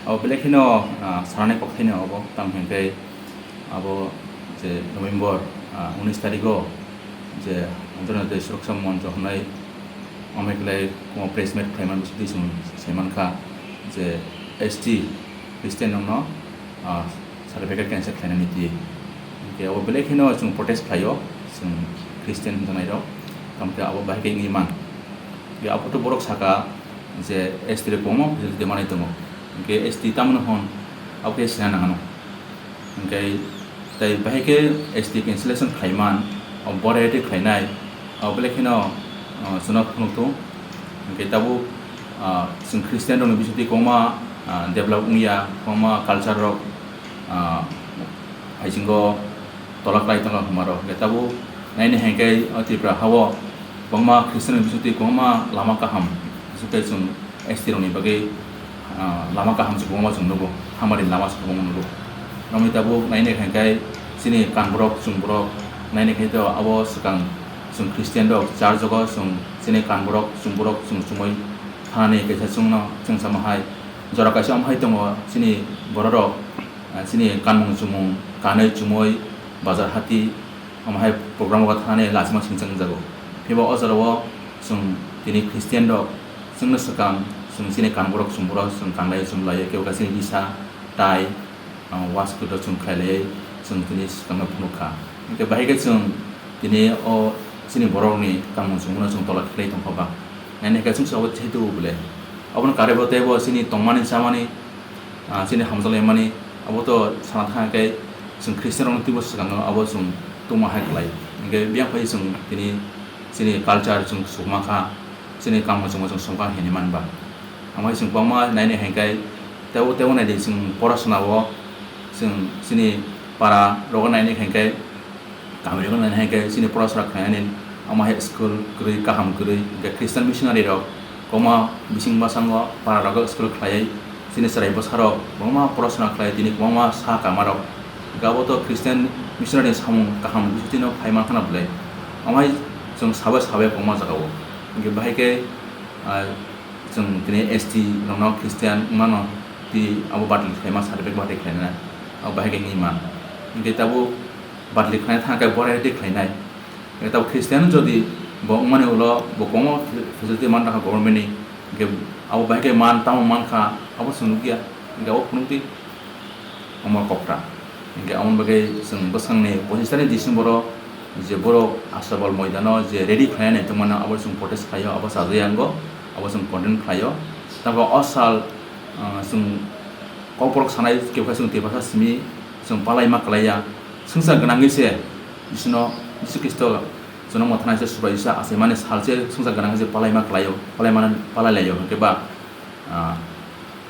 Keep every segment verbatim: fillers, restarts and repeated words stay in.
Abo belai kheno, ah, sanani kok thaino abo, tamo hwnkhe abo je November, ah, unis tarigo je Antarajya Suraksha Moncho hwnwi omo hai kwlai press meet khlaimani bisingtwi chwng saimankha je S T Christian rokno, ah, certificate cancel khlainani twi. Hwnkhe abo belai kheno chwng protest khlaio, chwng Christian hwnjaknairok. Tamo khe abo bahai khe wngwi man. Hwnkhe abo to borok saka je S T rok kwbangma facility manwi tongo. Hwnkhe S T tamoni hwn abo khe sina nangano. Hwnkhe tei bahai khe S T cancellation khlaiman, o borok khlainai, o belai kheno, o, chwngno phunukthung. Hwnkhe tabuk, o, chwng Christian rokni bisingtwi kwbangma, o, develop wngya, kwbangma culture rok, o, haisingo tola khlai tongkha hwnmarok. Hwnkhe tabuk naini hwnkhe o Tripura hao kwbangma Christian rokni bisingtwi kwbangma lama kaham, bisingtwi chwng S T rokni bagwi, ah, lama kaham se kwbangma chwng nugo, hamari lama se kwbangma nugo. Romwi tabuk naina khe hwnkhe chini kanborok chwngborok naina khe to abo swkang chwng Christian rok church o chwng chini kanborok chwngborok chwng chumui thanani kaisa chwngno chwng sama hai jora kaisa omo hai tongo chini bororok, ah, chini kanmung chumung kanwi chumui bazar hati omo hai program o thanani lachima singchang jago. Phiba o jora o chwng tini Christian rok chwngno swkang, chwng chini kanborok chwngborok chwng kanlai chumlai kebo kaisa chini risa tai, ah, waskut rok chwng khailai chwng tini swkangno phunukha. Hwnkhe bahai khe chwng tini o chini borokni kanmung chumungno chwng tola khlai tongkha ba. Naina khe chwngsa o jehetu bole. Abono karwi bo teibo chini tongmani chamani, ah, chini hamjak laimani abo to sana thang khe chwng Christian rokno twibo swkango abo chwng tongma hai khlai. Hwnkhe biyang phai chwng tini chini culture chwng sukma kha, chini kanmung chumung chwng sukma kha hinwi man ba. Omo hai chwng kwbangma naina hwnkhe teibo teibo naidi chwng porasona o chwng chini para rogo naina hwnkhe Kami rok nai hai khe chini porasora khlainani omo hai school kwrwi kaham kwrwi hwnkhe Christian missionary rok kwbangma bising bwskango para rogo school khlaiwi chini chwrai bwsarok kwbangma porasora khlai tini kwbangma sa kama rok hwnkhe abo to Christian missionary ni samung kaham bisingtwi no phai mankha na bwlai omo hai chwng sabai sabai kwbangma jagao hwnkhe bahai khe, ah, chwng tini S T rokno Christian wngmano twi abo badli khlaima certificate badli khlainai abo bahai khe wngwi man hwnkhe tabuk badli khlaina thang khe borai tei khlainai. Tabuk Christian jodi bo wngmani ulo bo kwbangma facility man rwkha government ni, hwnkhe abo bahai khe man tamo mankha abo chwng nukya, hwnkhe abo phunukdi omo kokra. Hwnkhe aboni bagwi chwng bwskangni pochisani December o je borok Astabal moidano je rally khlainai tongmano abo chwng protest khlaio, abo chajai yango, abo chwng condemn khlaio. Tabuk o sal, ah, chwng kokborok sanai kebo khe chwng Tiprasa simi chwng palai ma klai ya. Swngchar gwnangwi se Jisuno, Jisu Khristo jonomo thanai se Subraisa achaimani sal se swngchar gwnangwi se palai ma klai o, palai ma, palai lai o. Hwnkhe ba, ah,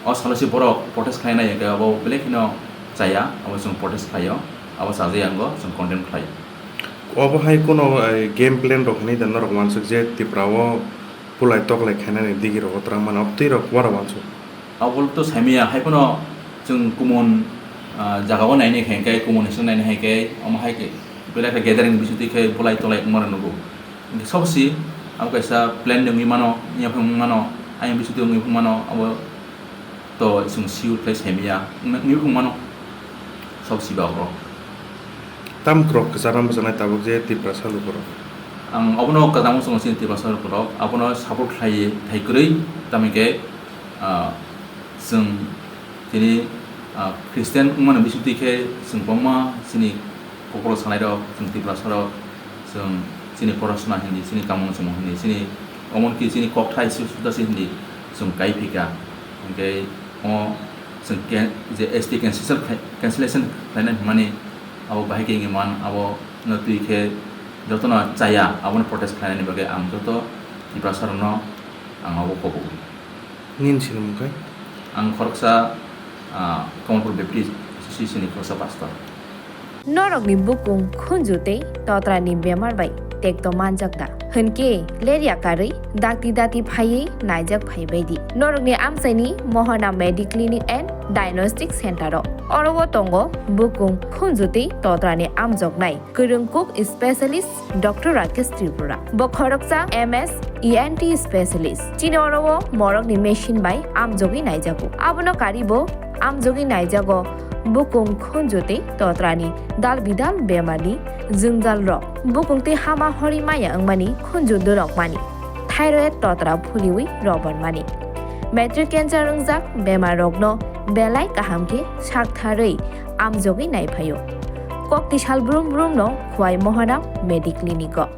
o salo se borok protest khlai nai hwnkhe abo belai kheno chaya, abo chwng protest khlai o, abo chajai yango chwng condemn khlai o. Obo hai kheno, eh, game plan rok hinwi da norok uansuk je Tripura o bulai toklai khainani digi rogo twrang mano, twi rok wara wansuk. Abo to saimaya, hai phano chwng kumun, ah, jagao nainai khe, hwnkhe kumun hising nainai hai khe, omo hai khe belai khe gathering bisingtwi khe bulai tolai wngmano nugo. Hwnkhe sob si abo kaisa plan de wngwi mano, wngya phai wngwi mano, ayang bisingtwi wngwi phai mano, abo to chwng sure khlai saimaya, wngwi phai mano. Sob si ba oro. Tam kwrwk kwcharo bwchanai tabuk je Tiprasa lukurok. Ang obono kwchangma chwng chini Tiprasa lukurok, abono support khlai thai kwrwi, tamni khe, ah, chwng tini, ah, Christian wngmani bisingtwi khe chwng kwbangma chini kokborok sanairok, chwng Tiprasarok, chwng chini porasona hindi, chini kamung chumung hindi, chini omonki chini kokthai suda se hindi chwng kai phika. Hwnkhe omo chwng ke-, je S T cancellation khai-, cancellation khlainai hwnmani abo bahai khe wngwi man, abono twi khe jotono chaya, abono protest khlainani bagwi ang joto Tiprasarokno ang abo kobo. Nini sinimung khe? Ang khoroksa, ah, Kamalpur Baptist Association ni khoroksa pastor. Norokni bukung khunju tei totrani bemar bai tekto manjak da? Hwnkhe lerya karwi dakti dati phaiwi naijak phaibai di norokni amchaini Mohana Mediclinic and Diagnostic Center o. Oro o tongo bukung khunju tei totrani amjoknai kwrwng kuk specialist Doctor Rakesh Tripura. Bo khoroksa M S E N T specialist. Chini oro o morokni machine bai amjogwi naijago. Abono karibo Amjogwi naijago bukung khunju tei totrani dal bidal bemarni jwngjal rok. Bukung tei hama hori maya wngmani khunju dorok mani. Thyroid totra phuliwi robar mani. Matric cancer wngjak bemar rokno belai kaham khe saktharwi amjogwi naiphaio. Kok tisal brum brum no Khwai Mohanam Mediclinic o.